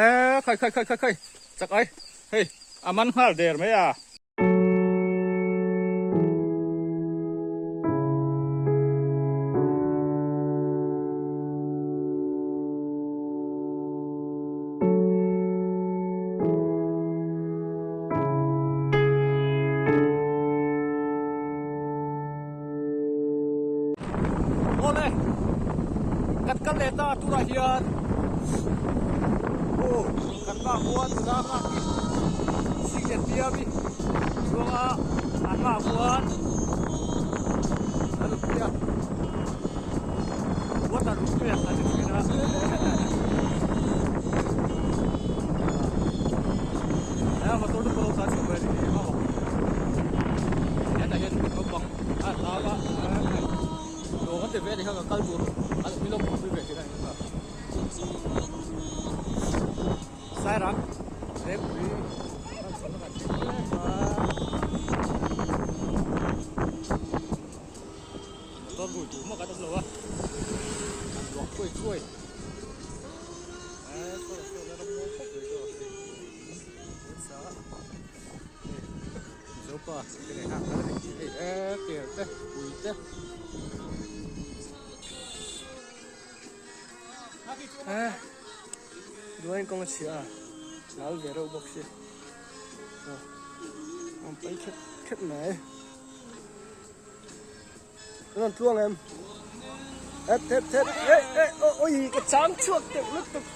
E khai khai khai khai khai chak ai hei a man nghal der mai a. Awle kan kal leh ta turah hian aw kan pa khuan nula nghak hi sing lian piam hi chuanga a hmaah khuan a nupui a water roof te an ti thin a a motor te pawh lo tlan chho ve a ni hetah hian naupang a lau a dawr an ti ve a ni kha ka kal tur an min lo pui ve thin a ni kha Sairang Rengpui kan chhawm na kan thleng mek a motor rui tur mah kan awm lo a an luak thuai thuai eh saw saw la ram mawi khawp mai saw nasa hei Mizopa te leh nghak kal a ni hei eh kel te ui te. Eh duain kawng a chhia a lal ve reuh bawk si aw an pai khet khet mai kan rawn tluang em hep hep hep eh eh aw awi ka chang chhuak teuh lutuk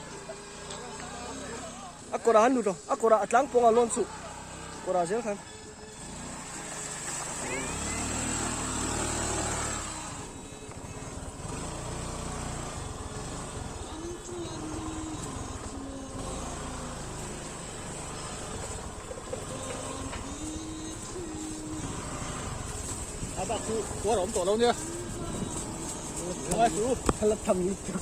a kawrah han lut aw a kawrah a tlang pawng a lawn suh kawrah zel khan. A bak chu khuar a awm tawh lo nia. Ngai chu la tham ni chu.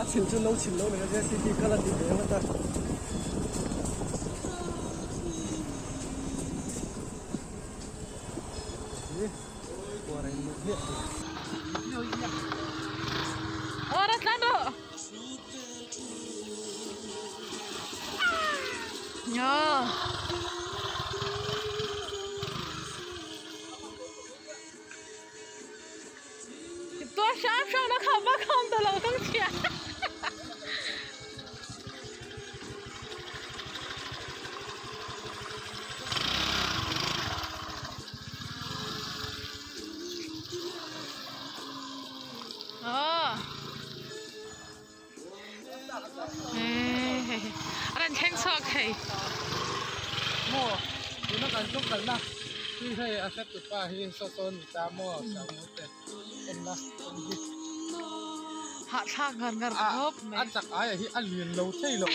A chhin chu no chhin lo nei a JCB kal a ti ve ngawt a. Maw tuna kan tum kalna hi hei a hre tupa hi saw saw ni ta maw samu te enna kawng hi Hahthlak ngar ngar khawp mai. A chak aia hi a lian lo thei lo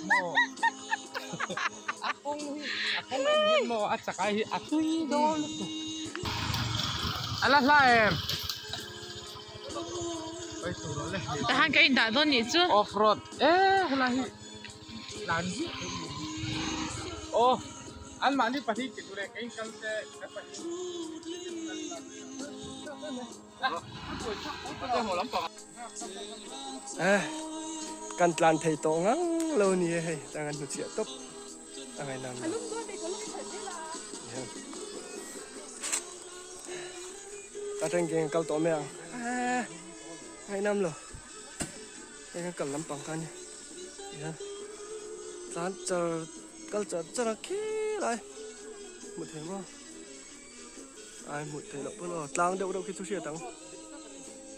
maw a kawng hi a kawng en hian maw a chak ai hi a tui dawn lutuk a la hla em. Tahan ka indah dawn nih chu. Off road e helai hi tlan ziah theih ni aw an mahni pahnih ti tur e ka in kal te kan pahnih Eh kan tlan thei tawh ngang lo ni e hei tang an hnuchhiah tawp a ngainam lo. A tengke ang kal tawh mai ang eh ngaihnam lo heng a kal lampang kha ania tihian tlan char kal char char a khilai hmuh theih maw ai hmuh theih loh pawn aw tlang deuh deuh khi chu hriat ang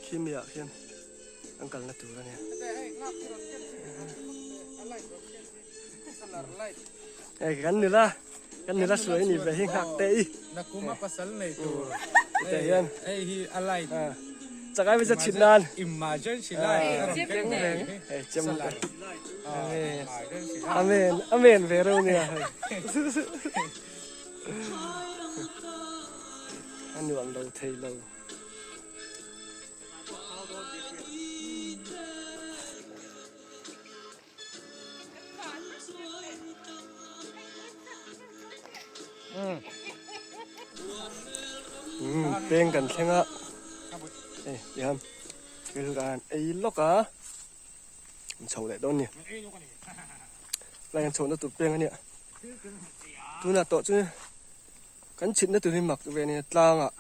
khi mi ah khian an kalna tur ania. Hei kan nula kan nula suai ni ve hi nghak te i. Nakuma pasal nei tur. Te hian. Hei hi a light. Chakai ve chhit nan. Emergency light. Hei chem te. Amen. Amen. Amen ve reuh nia hei. A nuam lo thei lo. Peng kan thleng a hei tihian thil kan ei lawk a. An chho leh dawn a ni. Lai an chhohna tur peng a nia. Tunah tawh chu kan chhitna tur hi mak ve a nia tlangah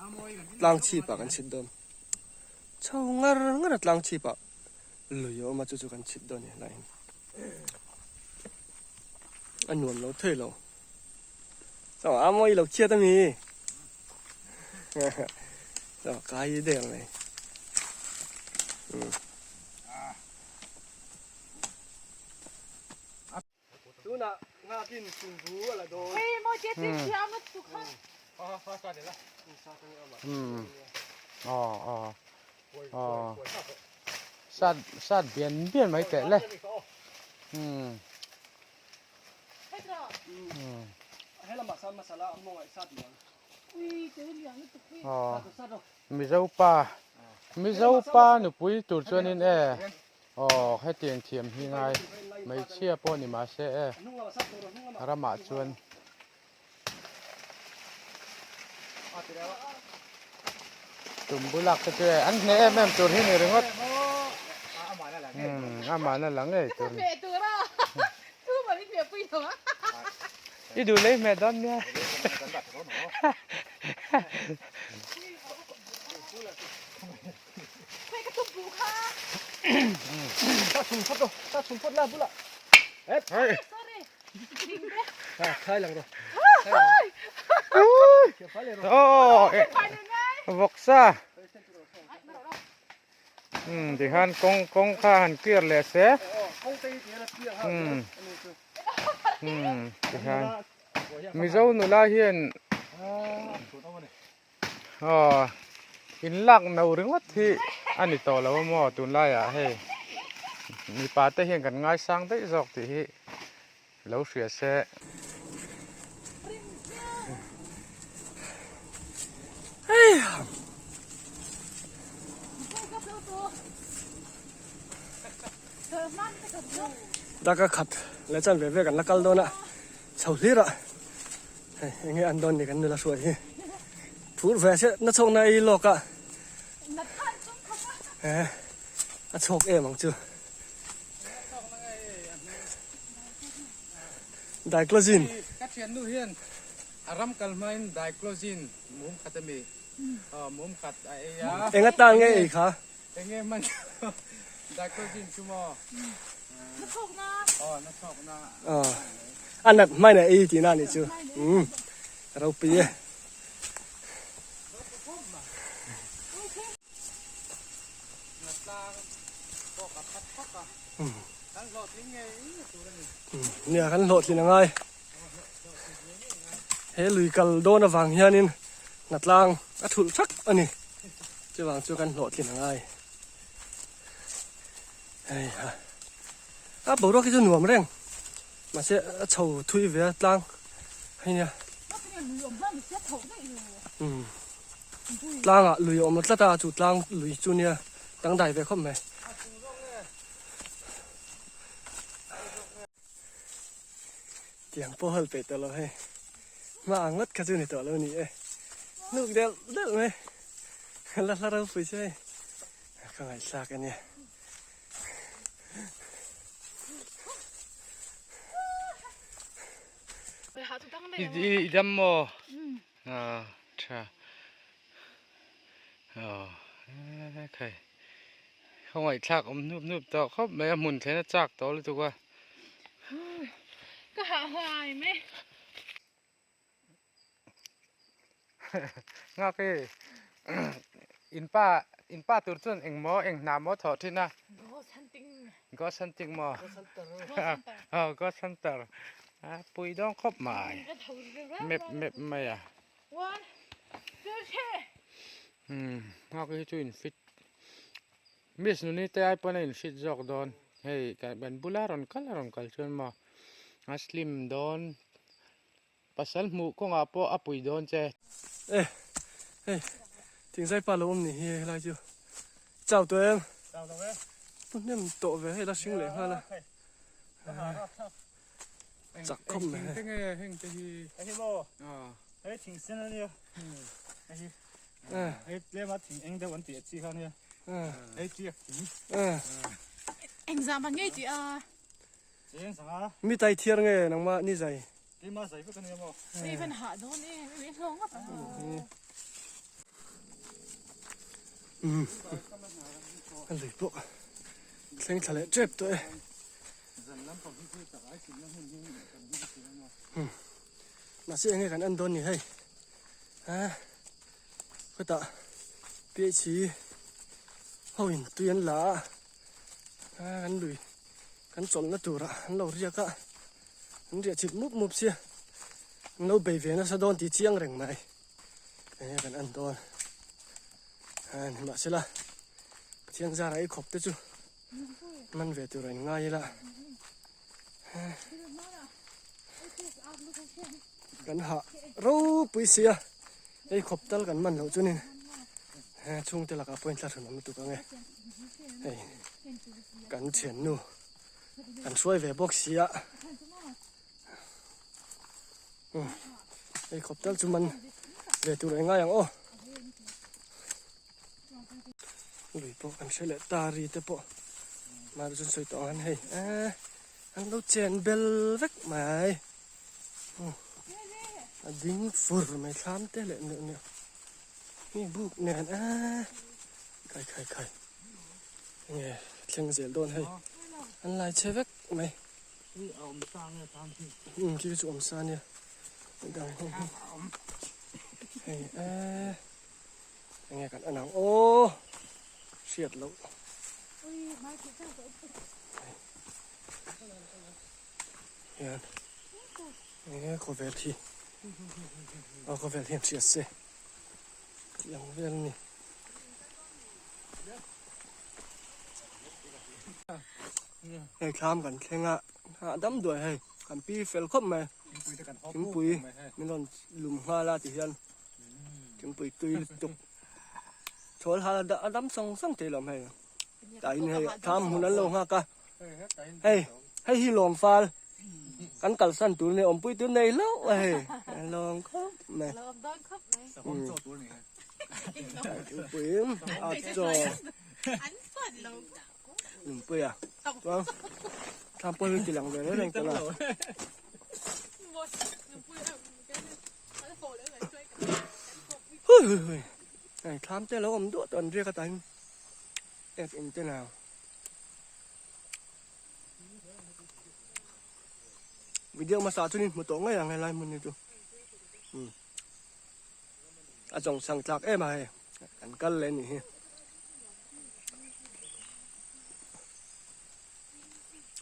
tlang chhipah kan chhit dawn. Chho ngar ngar a tlang chhipah lui a awm a chu chu kan chhit dawn a ni helaiah hian. A nuam lo thei lo. Saw a mawi lo chhiat a mi. Saw kai der mai. Tunah nghakin tumbu a la dawn. Hei mawi te chi thiam a chu kha. Aw aw aw sat sat bian bian mai teh le. Mizo pa Mizo pa nupui tur chuanin e aw hetiang thiam hi ngai hmeichhia pawh ni mahse e ramah chuan tumbu lak te chu e an hneh em em tur hi ni ringawt umm amahna la ngei tur ni i duh lei hmeh dawn nia Vawksa umm tihian kawng kawng kha han clear leh se umm umm tihian Mizo nula hian aw in lak no ringawt hi a ni tawh lo a maw tunlaiah hei mipa te hian kan ngaisang daih zawk tih hi. Lo hria se. Daka khat leh chan ve ve kan la kal dawn a chho hlir a hei enge an dawn ni kan nula hruai hi phur ve se na chhawk na ei lawk a a chhawk em ang chu. Diclozine. Ka thiannu hian a ram kal hmain diclozine mum khat a mi? Aw mum khat a ei a. Eng atan nge ei kha? Eng nge hman diclozine chu maw? Na chhawk na. Aw na chhawk na. Aw a nat hmain a ei tihna a nih chu. Umm ropui e. Nia kan hlawhtlin a ngai he lui kal dawn avang hianin hnatlang a thulh thak a ni chuvang chu kan hlawhtlin a ngai hei ha a boruak hi chu nuam reng mahse a chho thui ve a tlang hei nia umm. Tlangah lui a awm lo tlat a, chu tlang lui chu nia dangdai ve khawp mai. Tiang pawh hal peih tawh lo hei, hma ang ngawt kha chu ni tawh lo ni e, hnuk delh delh mai, la hla ropui che hei, ka ngaihthlak a nia. I dam maw? A tha aw khai khawngaih thlak awm hnup hnup tawh khawp mai a hmun thlen a chak tawh lutuk a. Ka hah huai mai. Nghak e inpa inpa tur chuan engmaw eng hna maw thawh thin a. Ghost hunting. Ghost hunting maw? Aw ghost hunter. A pui dawn khawp mai. Mep mep mai a. Umm nghak hi chu in fit. Miss nuni te ai pawn a in fit zawk dawn. Hei kan bula rawn kal a rawn kal chuan maw a slim dawn. Pasal hmuh kawngah pawh a pui dawn che. E hei thingzai pa lo awm ni hi helai chu chau tawh em? Chau lo e. Pu hnem tawh ve hei la hring leh nghal a. Chak khawp mai hei. Eng nge heng te hi? Hei hi maw? Hei thing sen a nia. Hei hi. Hei tlema thing eng deuh an tih chi kha nia. Hei chiak thing. Engzah man ngei tih a. Cheng sanga. Mi tai thiar nge nangmah ni zai. Keimah zai vek ania maw. Hei van hah dawn e, mi hlawng ngawt ang. Umm a lui pawh thleng thla leh tep tawh e. Umm mahse enge kan en dawn ni hei a khawtah PHC ho in tui an la a a kan lui kan chawlhna turah an lo riak a an riah chip mup mup sia an lo bei ve nasa dawn tih chiang reng mai enge kan en dawn a nimahsela Pathian zara ei khawp te chu man ve tur a in ngai ila kan hah ropui sia ei khawp tal kan man loh chuanin chhungte lakah pawhin thla hrun awm lutuk ang e hei kan thiannu kan hruai ve bawk sia ei khawp tal chu man ve tur a in ngai ang aw. Lui pawh kan hre leh ta ri te pawh mahni chuan sawi tawh ang an hei eh an lo chen bel vek mai a ding fur mai thlam te leh neuh neuh mi buk nen eh khai khai khai enge thleng zel dawn hei an lai chhe vek mai um khi chu awm sa ania dang ho hi hei eh. Enge kan en ang aw hriat loh. Hian enge khawvel hi aw khawvel hian hriat se tih ang vel a ni. Hei thlam kan thleng a hahdam duai hei kan pi fel khawp mai thingpui min rawn lum nghal a ti hian. Thingpui tui lutuk chhawl hal a dam sawng sawng thei lo hei tah in hei tham hun an lo nghak a hei hei hi lawm fal kan kalsan tur nia awmpui tur nei hlauh a hei lawm khawp mai thingpui a chaw nunpui a chuan thlam pawh hi ti lang ve reng reng tawh la. Hui hui hui hei thlam te lo awm duah tawh an riak a tain ek in te nau video hmasa chuan in hmu tawh ngei ang helai hmun hi chu um a zawng chhang tlak em a hei kan kal leh a nih hi.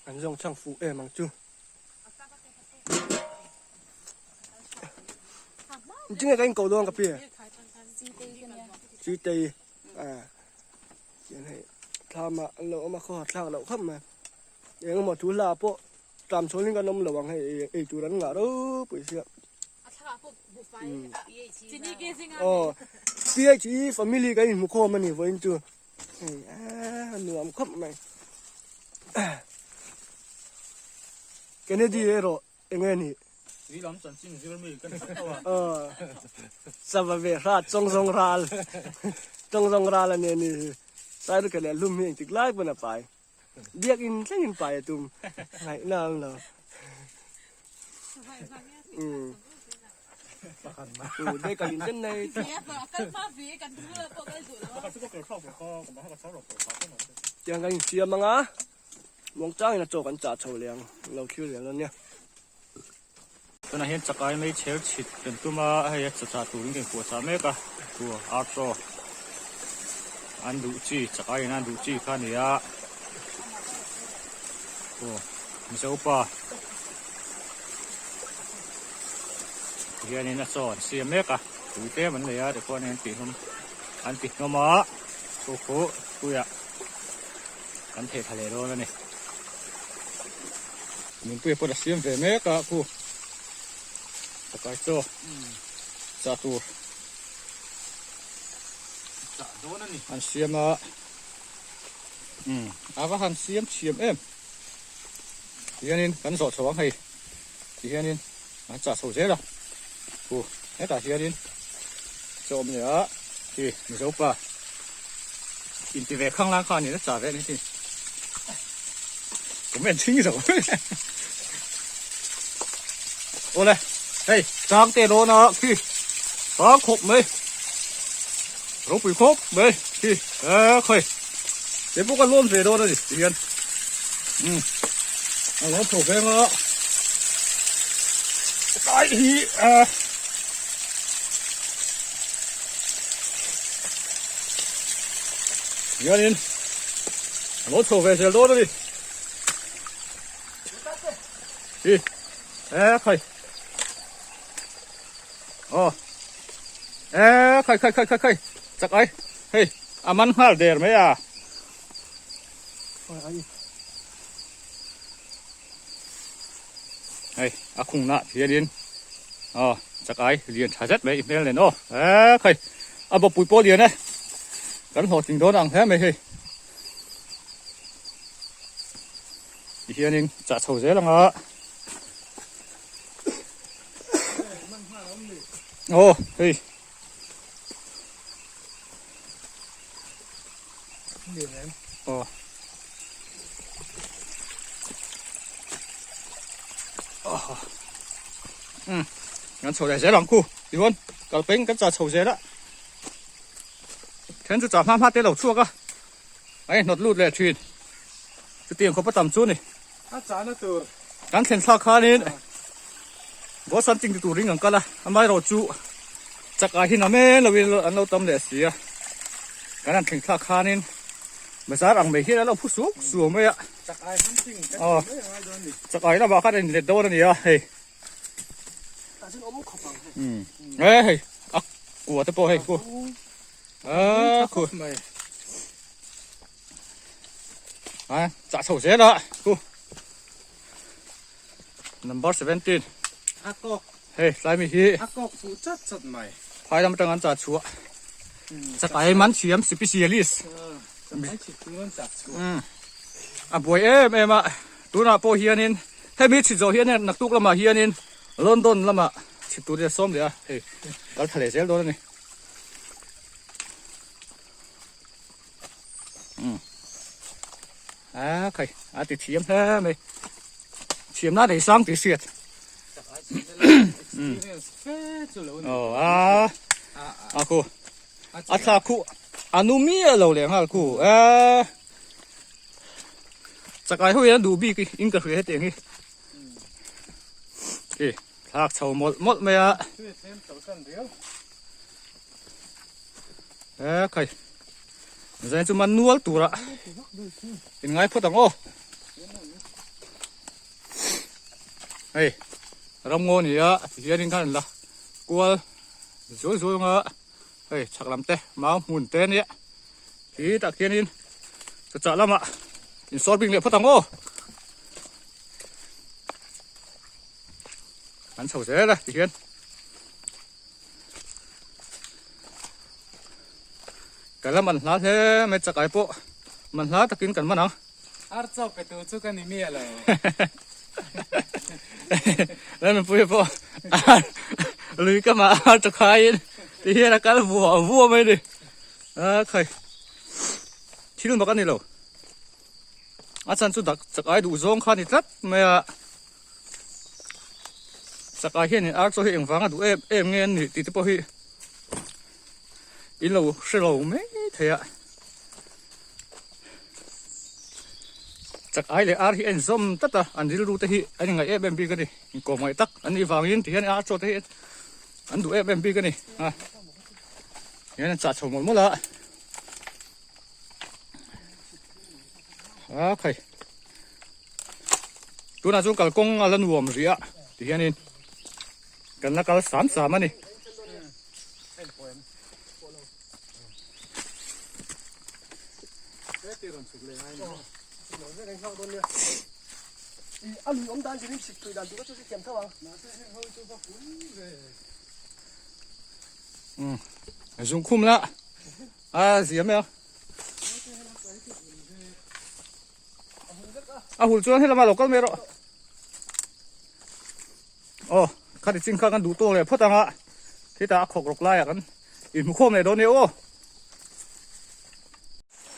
An zawng chhang fuh em ang chu. Tinge ka inko dawn ka pi? Chitei a chian hei thlama an lo awm a khaw thlak loh khawp mai eng emaw thu hla pawh tlam chhawlin kan awm lo ang hei ei tur an ngah ropui sia aw PHE family kan inhmu khawm a ni vawiin chu hei a nuam khawp mai Kennedy erawh eng nge ni? Tui lam chanchin zir mi ka ni tho a. Aw sava ve hrat chawng zawng ral chawng zawng ral a nia ni hi Sairukhe leh hlum hi engtik lai pawn a pai biakin thlengin pai a tum ngaihna a awm lo. Umm Baker in ten nei tiang kan insiam ang a muangchangin a chaw kan chah chho leh ang lo thlir zel dawn nia. Tunah hian chakai mai chher chhit kan tum a hei a chachah turin kan kuah chah mek a thu ar chaw an duh chi chakai in an duh chi kha a ni a aw mizo pa hianin a chaw an siam mek a tui tlem an nei a tichuanin an tihhnawm an tihnawm a chu khu tuiah kan thei tha leh dawn a ni. Nunpuia pawh a siam ve mek a khu chakai chaw chah tur an siam a a va han siam thiam em tihianin kan zawh chho ang hei tihianin an chah chho zel a khu hetah hianin chaw awm leh a khi mizo pa inti ve khang lang kha a ni a chah ve a ni. Comment ching zo. Awle hei chang te dawn a khi sang khawp mai ropui khawp mai khi e khawi te pawh kan lawn ve dawn a ni ti hian um a lo tho veng a kai hi a hianin a lo chho ve zel dawn a ni hi e khai aw e khai khai khai khai khai chak ai hei a man nghal der mai a hei a khungna hianin aw chak ai lian tha zet mai i hmel nen aw e khai a bawpui pawh lian e kan hlawhtling dawn ang hle mai hei ti hianin chah chho zel ang a aw hei aw um kan chho leh zel ang khu tichuan kalpeng kan chah chho zel a then chu chah hma hma te lo chhuak a a inhnawt lut leh thin chutiang khawpa tam chu a ni a chahna tur kan thlen thlak khanin ball something ti turin kan kal a amaherawh chu chak ah hian a men lovin an lo tam leh si a kan han thleng thlak khanin bazar ang mai hian an lo phu suau suau mai a chak ai hunting kan tih mai a ngai dawn a ni chak ai lamah khan a inlet dawn a ni a hei tah chuan awm khawp ang hei e hei a kua te pawh hei khu a khu mai a chah chho zel a khu number 17 a kawk hei tlai mi hi a kawk fuh chat chat mai phai lam atang an chah chhuah chakai man thiam specialist chakai chhit tur an chah chhuah a buai em em a tunah pawh hianin hemi chhit zawh hian naktuk lamah hianin London lamah chhit tur hi a sawm leh a hei kal tha leh zel dawn a ni. A khai a ti thiam hle mai thiam na nei sang tih hriat aw a a khu a thla khu a nu miah lo leh nghal khu e chakai ho hian duh bik in ka hria hetiang hi e thlak chho mawlh mawlh mai a e khai zan chu man nual tura in ngai phawt ang aw hei ramngaw ni a hianin khan la kual zul zul nga hei chhak lam te mau hmun te nia khi tak hianin chawchah lamah in sawr bing leh phawt ang aw an chho zel a tihian Ka la man hla hle mai chakai pawh man hla takin kan man ang. Ar chaw pe tu chu ka ni miah lo. Lalnunpuia pawh ar lui ka mah ar chaw khaiin ti hian a kal vua vua mai a ni. A khai thil mak a ni lo. A chan chu dak chakai duh zawng kha a ni tlat mai a. Chakai hianin ar chaw hi engvanga duh em em nge an nih tih te pawh hi in lo hre lo mai thei a chakai leh ar hi a inzawm tlat a an rilru te hi an ingaih em em bik a ni inkawm ngaih tak an nih vangin ti hian ar chaw te hi an duh em em bik a ni a hian an chah chho mawlh mawlh a a khai tunah chuan kalkawng a la nuam rih a ti hianin Kan la kal sam sam a ni. Zung khum la a zia mai a. A hul chuan helama lo kal mai rawh. Aw khati chin kha kan duh tawk leh phawt ang a khitah a khawk rawk laiah kan inhmu khawm leh dawn nia aw.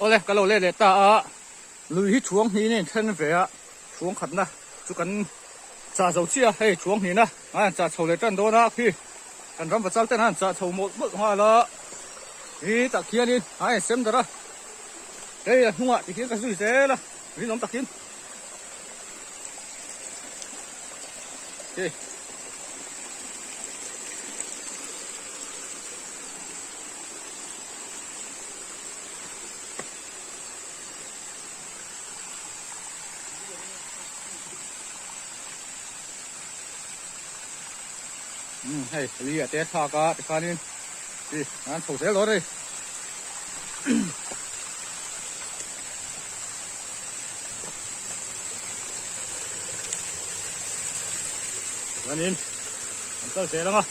Awle ka lo let leh ta a lui hi chhuang hnih in a inthen ve a. Chhuang khatna chu kan chah zo chiah a, hei chhuang hnihna a han chah chho leh tan dawn a, khi kan ram vachal ten a han chah chho mawlh mawlh nghal a, hi tah khianin a insem darh a, hei a hnungah tikhian ka zui zel a, rinawm takin. Hei. Hei li ah te thlak a tikhanin ih an chho zel dawn a ni. Chuanin an kal zel ang a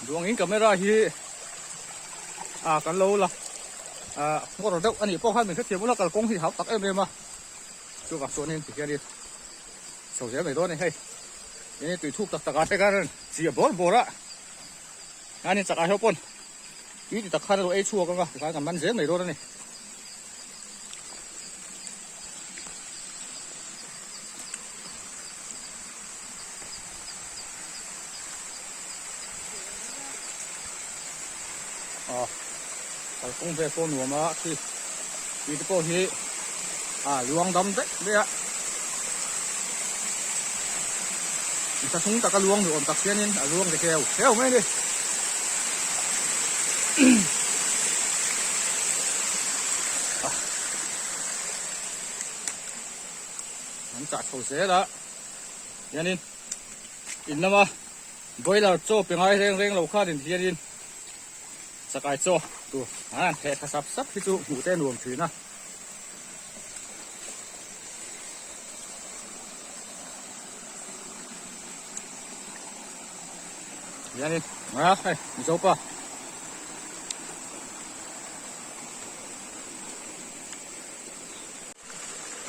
duangin camera hi ah kan lo la ah ngawr deuh a nih pawh khan min hrethiam ula kalkawng hi hau tak em em a chuvang chuanin tikhianin chho zel mai dawn a ni hei eng tui thuk tak tak ah te khan rawn chiah bawr bawr a an in chak ah hian pawn tui ti tak khan a lo ei chhuak ang a tikhan kan man zel mai dawn a ni. Aw kalkawng vel pawh nuam a khi tui te pawh hi a luang dam daih daih a nasa chung taka luang ni awm tak hianin a luang ve keu keu mai a ni. An chah chho zel a hianin in lama boiler chaw pe ngai reng reng lo khan in hianin chakai chaw tur an han theh tha sap sap hi chu hmuh te a nuam thin a. Hianin a hei Mizo pa.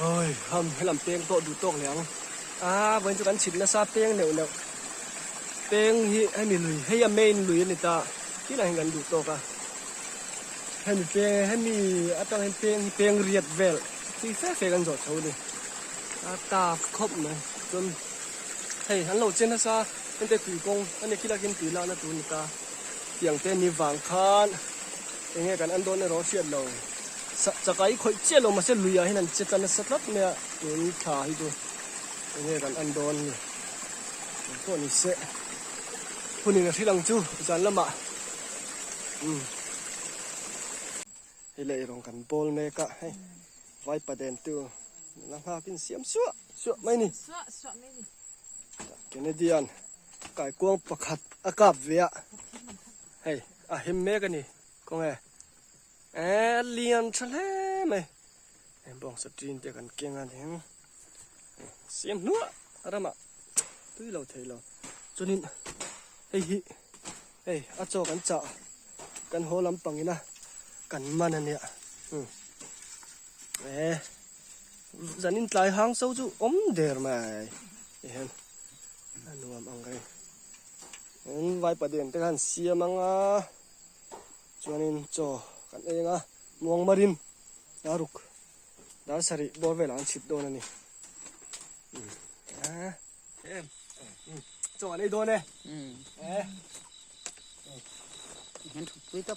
Oi ham helam peng pawh duh tawk leh ang a vawiin chu kan chhit nasa peng neuh neuh peng hi hemi lui hei a main lui a ni ta tinah hian kan duh tawk a hemi peng hemi atang hian peng hi peng riat vel tui fe fe kan zawh chho a ni a taf khawp mai chuan hei an lo che nasa hengte tui kawng a ni khilai khian tui lakna tur a ni ta tiang te ni vang khan eng nge kan an dawn erawh a hriat lo. Chakai khawih chiah lo mahse lui ah hian an che tla nasa tlat mai a tun thla hi chu enge kan en dawn ni eng pawh ni se hun in a hrilh ang chu zan lamah umm hei leh erawng kan bawl mek a hei vaipa den tu la nghak in siam suah suah mai ni Canadian kaikuang pakhat a kap ve a hei a him mek a ni khawnge. Eee lian tha hle mai hei bawngsa tin te kan keng a ni siam hnuah ramah tui lo thei lo chuanin hei hi hei a chaw kan chah kan haw lampang ina kan man a nia eee zanin tlai hang so chu awm der mai tihian a nuam ang reng vaipaden te khan siam anga. Chuanin chaw kan eng a, muang marin dar ruk dar sarih bawr velah an chhit dawn a ni. Chaw an ei dawn e.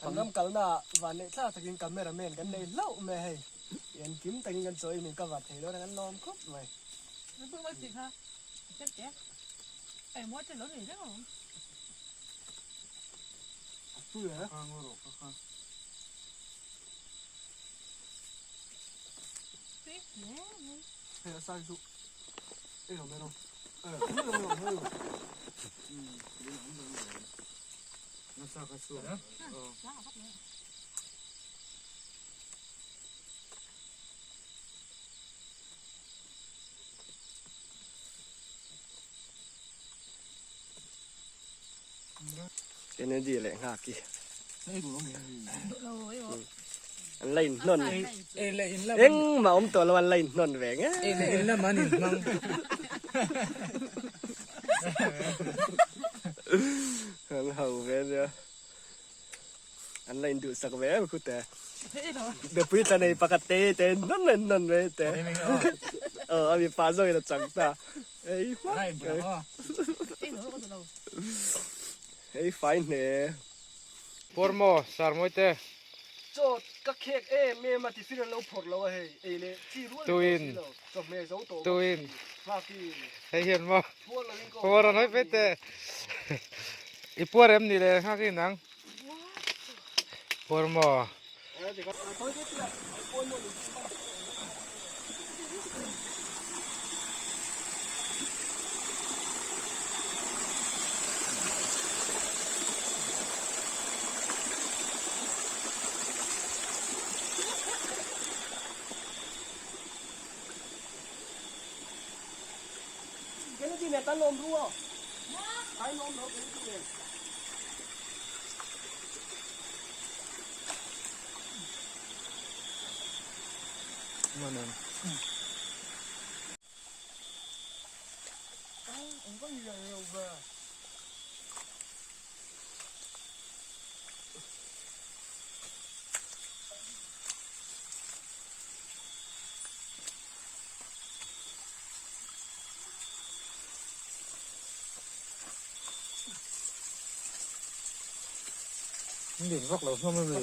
Kan ram kalna ah van neih thlak takin camera man kan nei hlauh mai a hei. Engkim takin kan chaw ei min cover thei dawn a kan lawm khawp mai. Kennedy leh Nghaki an la inhnawn engmah awm tawh lo an la inhnawn ve ngei an ho ve nia. An la induhsak ve em khute. Nupui tla nei pakhat te te nawn leh nawn mai te. Aw a mipa zawkin a chang ta. Ei hmak mai. Ei fai hle. Pawr maw sar mawi te. Chaw ka khek em em a tifir an lo phawrh lo a hei ei leh chi rual ni tawh si lo chawhmeh zo tawh bawk si nghakin hei hian maw puar lo in ka awm puar an hawi pet teh i puar em ni le nghakin ang puar maw. Lian vak lo hlawm em ni?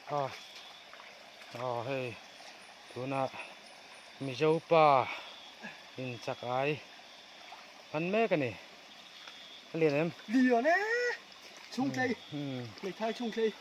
Ah ah hei tunah Mizo pa in chak ai hman mek a ni a lian em? Lian e! Chhungtlei hmeithai chhungtlei.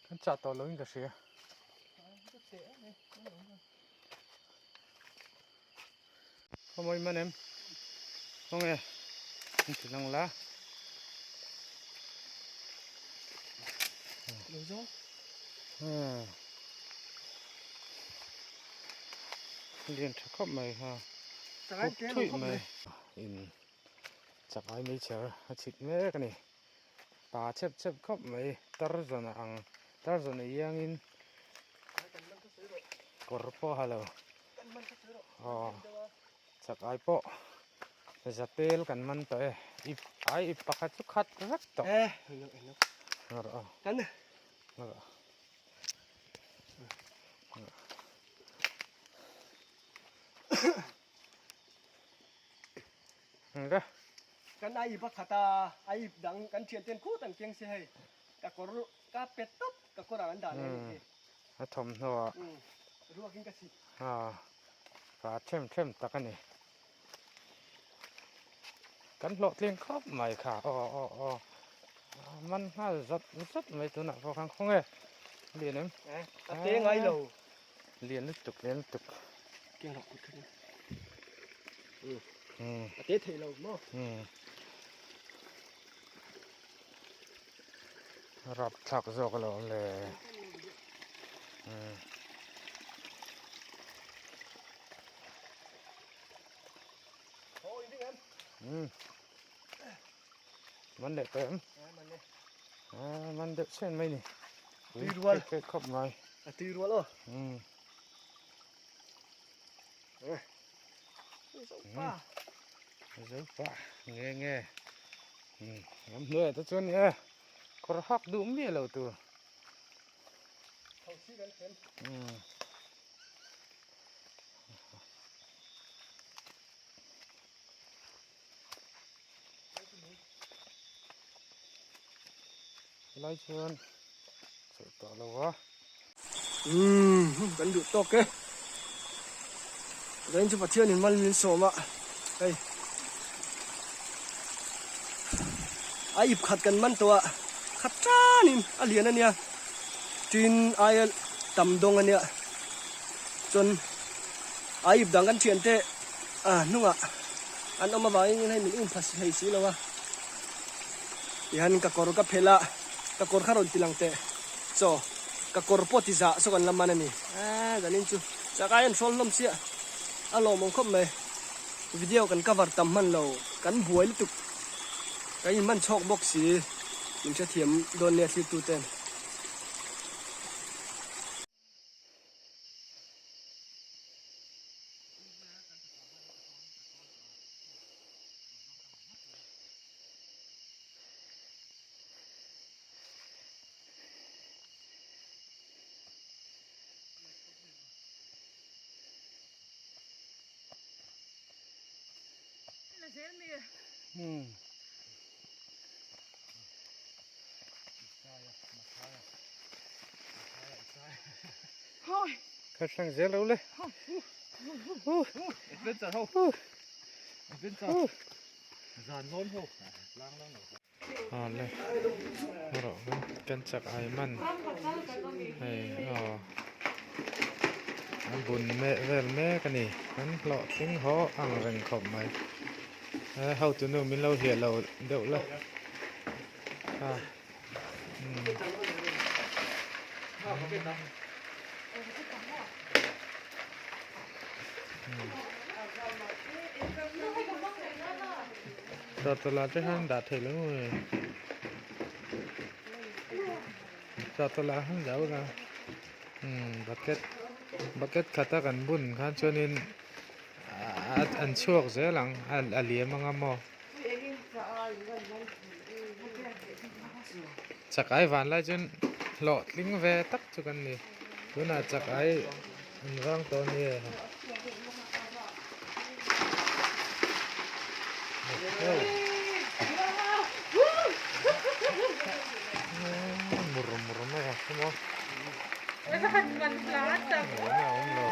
Kan chah tawh loin ka hria. Khaw mawi man em? Khawnge an ti lang la. Lian tha khawp mai ha. Khup thuih mai. In chak ai meichher a chhit mek a ni. Pa chep chep khawp mai tarzan a ang tarzan a iangin kawr pawh a ha lo aw chak ai pawh zatel kan man tawh e ip ai ip pakhat chu khat vek tawh ngarawh aw ngarawh Nga. Kan ai ip a khat a, ai ip dang kan thian ten khut an keng si hei. Ka kawr ka pet tawp ka kawr ah an dah leh a nih hi. A thawmhnaw ah. Ruak in ka chhit. A ka them them tak a ni. Kan hlawhtling khawp mai kha aw aw aw man nghal zat zat mai tunah pawh khan khawnge lian em. A te ngai lo. Lian lutuk lian lutuk. Keng rawh kut khat in. A te thei lo maw? Rap thlak zawk a lo awm le. Man leh tawh em? Man deuh chen mai ni. Tui rual. Khawp mai. A tui rual aw. Zopa. Zopa. Nge nge. Ram hnuaiah te chuan nia kawr hak duh miah lo tur. Thosi kan fen. Helai chuan chawlh tawh lo a. Umm kan duh tawk e. Zain chu Pathian in mal min sawm a hei a ip khat kan man tawh a khat tan in a lian a nia tin aia tam dawng a nia chuan a ip dang kan thian te a hnungah an awm avangin hei min um pha thei si lo a tihian ka kawr ka phelh a ka kawr kha rawn ti lang teh chaw ka kawr pawh ti zah saw kan la man a ni eee zanin chu chak ai an hrawl hlawm chiah a lawmawm khawp mai video kan cover tam hman lo kan buai lutuk kan in hman chhawk bawk si min hrethiam dawn nia thlir tu ten. Kha thleng zel lo le. Adventure ho. Adventure. Zan zawn ho. Lang lang lo. A le. Rawh kan chak ai man. Hei aw. A bun meh vel mek a ni. Kan hlawhtling haw ang reng khawp mai. Hotu nu min lo hliah lo deuh la. A. Chawhtawlh ah te khan dah theih lo nge chawhtawlh ah khan dah ula umm bucket bucket khata kan bun khan chuanin an chhuak zel ang a liam anga maw. Chakai van lai chuan hlawhtling ve tak chu kan ni. Tunah chakai an vang tawh a ni e. Mur mur mai a maw. Awm lo.